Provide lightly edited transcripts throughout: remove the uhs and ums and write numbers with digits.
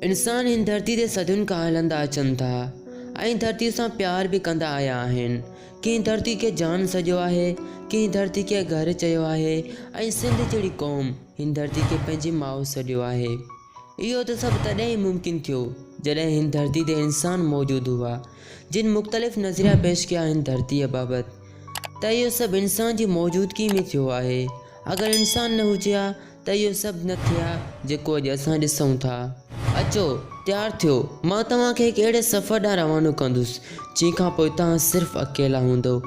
انسان هن ڌرتي تي صدين کان هلندا اچن ٿا ۽ ڌرتي سان پيار به ڪندا آيا آهن. ڪنهن ڌرتي کي جان سڏيو آهي، ڪنهن ڌرتي کي گهر چيو آهي ۽ سنڌ جهڙي قوم هن ڌرتي کي پنهنجي ماء سڏيو آهي. اهو ته سڀ تڏهن ئي ممڪن ٿيو جڏهن هن ڌرتي تي انسان موجود هئا، جن مختلف نظريا پيش ڪيا هن ڌرتيء بابت ته اهو سڀ انسان جي موجودگي ۾ ٿيو آهي. اگر انسان نه هجي ها ته اهو سڀ نه ٿئي ها جيڪو اڄ اسان ڏسون ٿا. اچو، تيار ٿيو، مان توهان کي هڪ اهڙي سفر ڏانهن روانو ڪندس، جنهن کان پوء توهان صرف اڪيلا هوندؤ.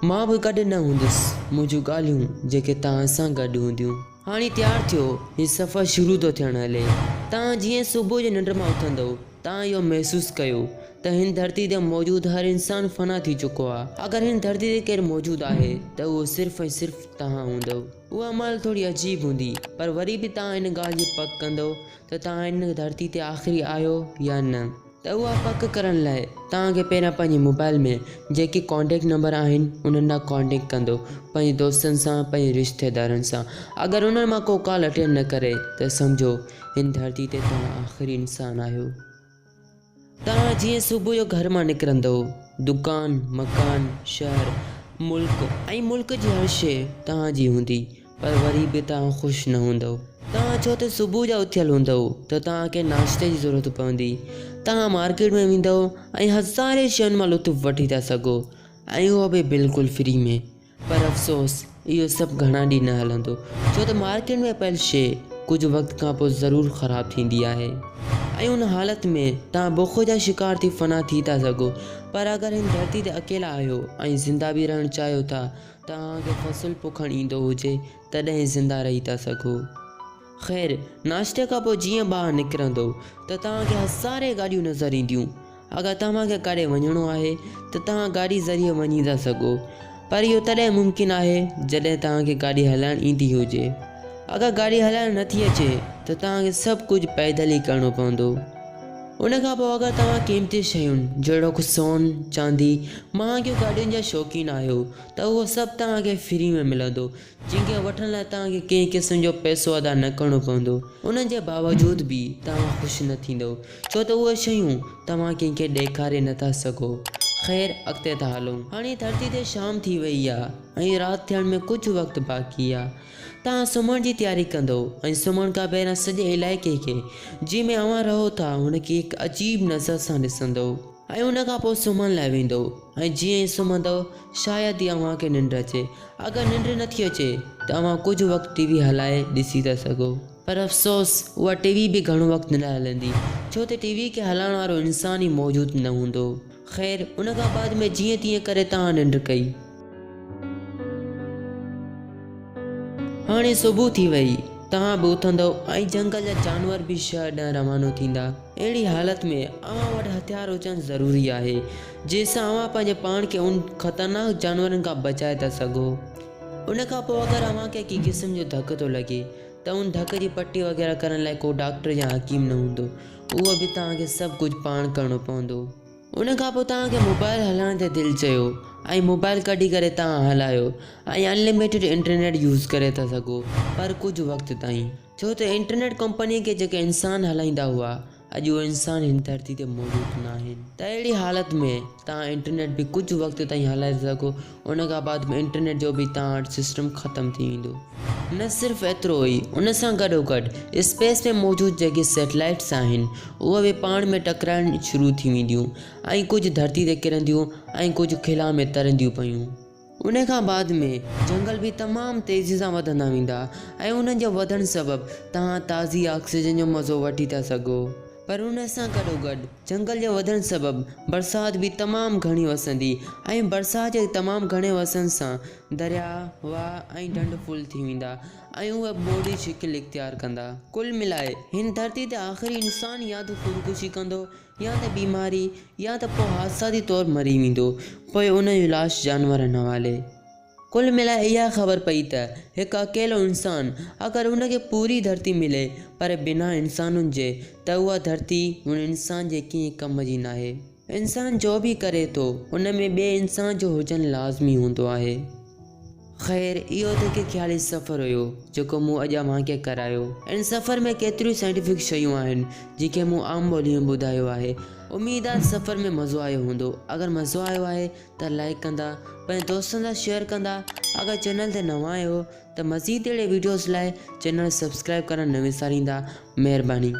مان به گڏ نه هوندس، منهنجون ڳالهيون جيڪي توهان سان گڏ هونديون. هاڻي تيار ٿيو، هي سفر شروع ٿو ٿيڻ هلي. توهان جيئن صبح جو ننڊ مان اٿندؤ، توهان اهو محسوس ڪيو ته هن ڌرتي تي موجود هر انسان فنا ٿي چڪو آهي. اگر هن ڌرتي تي ڪير موجود آهي ته اهو صرف ۽ صرف توهان هوندؤ. اها مهل ٿوري عجيب هوندي پر وري به توهان ان ڳالهه جي پڪ ڪندؤ ته توهان هن ڌرتي تي آخري آهيو يا نه. ته اها پڪ ڪرڻ لاء توهان کي پهريان پنهنجي موبائل ۾ جيڪي ڪانٽيڪٽ نمبر آهن انهن ڏانهن ڪانٽيڪٽ ڪندو پنهنجي دوستن سان پنهنجي رشتيدارن سان اگر انهن مان ڪو ڪال اٽينڊ نه ڪري ته سمجهو هن ڌرتي تي توهان آخري انسان آهيو. توهان جيئن صبح جو گهر مان نڪرندؤ، دڪان، مڪان، شهر، ملڪ ۽ ملڪ جي هر شيء توهان جي هوندي، پر وري به توهان خوش نه هوندؤ. توهان ڇو ته صبح جا اٿيل هوندؤ ته توهان کي ناشتي جي ضرورت پوندي. توهان مارڪيٽ ۾ ويندؤ ۽ هزارين شين مان لطف وٺي ٿا سگهو ۽ اهو به بلڪل فري ۾. پر افسوس اهو سڀ گهڻا ڏينهن نه هلندو ڇو ته مارڪيٽ ۾ پيل شيء ڪجهه وقت کان پوء ضرور خراب ٿيندي آهي ۽ ان حالت ۾ توهان بک جا شڪار ٿي فنا ٿي ٿا سگهو پر اگر هن ڌرتي تي اڪيلا آهيو ۽ زنده به رهڻ چاهيو ٿا ته اوهان کي فصل پوکڻ ايندو هجي تڏهن ئي زنده رهي ٿا سگهو. خير، ناشتي کان پوء جيئن ٻاهر نڪرندؤ ته توهان کي هزارين گاڏيون نظر اينديون. اگر توهان کي ڪاڏي وڃڻو آهي ته توهان گاڏي ذريعي وڃي ٿا سگهو، پر اهو تڏهن ممڪن آهي جڏهن توهان کي گاڏي هلائڻ ايندي هجي. اگر گاڏي هلائڻ نٿي اچي ته توهان کي سڀ ڪجهه پيدل ئي ڪرڻو پوندو. ان کان پوء اگر توهان قيمتي شين جهڙوڪ سون، چاندي، مهانگيون گاڏين جا شوقين آهيو ته اهو سڀ توهان کي فري ۾ ملندو. جن کي وٺڻ لاء توهان کي ڪنهن قسم جو پئسو ادا نه ڪرڻو پوندو، انهن جي باوجود به توهان خوش نه ٿيندؤ، ڇو ته اهي شيون توهان ڪنهن کي ڏيکاري نه ٿا سگهو. خير اڳتي ٿا هلون. هاڻي ڌرتي تي شام ٿي ويئي آ ۽ رات ٿيڻ ۾ ڪجهه وقت باقي آ. توهان سمهڻ جي تياري ڪندؤ ۽ سمهڻ کان پهريان سڄي علائقي کي، جنهن ۾ اوهان رهو ٿا، هن کي هڪ عجيب نظر سان ڏسندؤ. ۽ ان کان پوء سمهڻ لاء ويندؤ ۽ جيئن ئي سمهندؤ شايد ئي اوهان کي ننڊ اچي. اگر ننڊ نٿي اچي ته اوهان ڪجهه وقت ٽي وي هلائي ڏسي ٿا سگهو. پر افسوس اها ٽي وي به گهڻو وقت نه هلندي ڇو ته ٽي وي کي هلائڻ وارو انسان ئي موجود نه هوندو. خير ان کان بعد ۾ جيئن تيئن ڪري توهان ننڊ ڪئي. هاڻي صبح ٿي وئي. توهان به اٿندؤ ۽ جهنگل جا جانور به شهر ڏانهن روانو ٿيندا. اهڙي حالت ۾ اوهان وٽ هٿيار هجڻ ضروري آهي، جنهن سان اوهان پنهنجي پاڻ کي انهن خطرناڪ جانورن کان بچائي ٿا سگهو. ان کان پوء اگر اوهان کي ڪنهن قسم جو ڌڪ ٿو لڳي ته ان ڌڪ جي پٽي وغيره ڪرڻ لاء ڪو ڊاڪٽر يا حڪيم نه هوندو، اهو به توهان کي سڀ ڪجهه پاڻ ڪرڻو پوندو. ان کان پوء توهان کي موبائل هلائڻ تي دل چيو ۽ موبائل ڪڍي ڪري توهان هلايو ۽ انلميٽيڊ انٽرنيٽ يوز ڪري ٿا سگهو پر ڪجهه وقت تائين. ڇو ته انٽرنيٽ ڪمپنيء کي جيڪي انسان هلائيندا هئا، اڄ اهي انسان هن ڌرتي تي موجود ناهن. ته اهڙي حالت ۾ توهان انٽرنيٽ به ڪجهه وقت تائين هلائي ٿا سگهو، ان کان بعد ۾ انٽرنيٽ جو به توهان وٽ سسٽم ختم ٿي ويندو. نه صرف ايترو ئي، ان سان گڏوگڏ اسپيس ۾ موجود جيڪي سيٽلائيٽس آهن، اهي به پاڻ ۾ ٽڪرائڻ شروع ٿي وينديون ۽ ڪجهه ڌرتي تي ڪرنديون ۽ ڪجهه خلا ۾ ترنديون پيون. ان کان بعد ۾ جهنگل به تمام تيزي سان وڌندا ويندا ۽ انهن جي وڌڻ سبب توهان تازي آڪسيجن جو مزو وٺي ٿا سگهو پر ان سان گڏوگڏ جهنگل جي وڌڻ سبب برسات به تمام گهڻي وسندي ۽ برسات جي تمام گهڻي وسڻ سان درياء، واهه ۽ ڍنڍ فل ٿي ويندا ۽ اهي ٻوڏي شڪل اختيار ڪندا. ڪل ملائي هن ڌرتي تي آخري انسان يا ته خودڪشي ڪندو يا ته بيماري يا ته پوء حادثاتي طور مري ويندو، پوء ان جو لاش جانورن حوالي. ڪل ملائي اها خبر پئي ته هڪ اڪيلو انسان اگر ان کي پوري ڌرتي ملي پر بنا انسانن جي ته اها ڌرتي ان انسان جي ڪنهن ڪم جي ناهي. انسان جو به ڪري ٿو ان ۾ ٻئي انسان جو هجڻ لازمي هوندو آهي. خير اهو ته هڪ خيالي سفر هيو جيڪو مون اڄ اوهان کي ڪرايو. ان سفر ۾ ڪيتريون سائنٽيفڪ شيون آهن جن کي مون عام ٻولي ۾ ٻڌايو آهي. اميد آهي سفر ۾ مزو آيو هوندو. اگر مزو آيو آهي ته لائيڪ ڪندا، پنهنجي دوستن سان شيئر ڪندا. اگر چينل تي نوان آهيو ته مزيد اهڙي ويڊيوز لاء چينل سبسڪرائيب ڪرڻ نه وساريندا. مهرباني.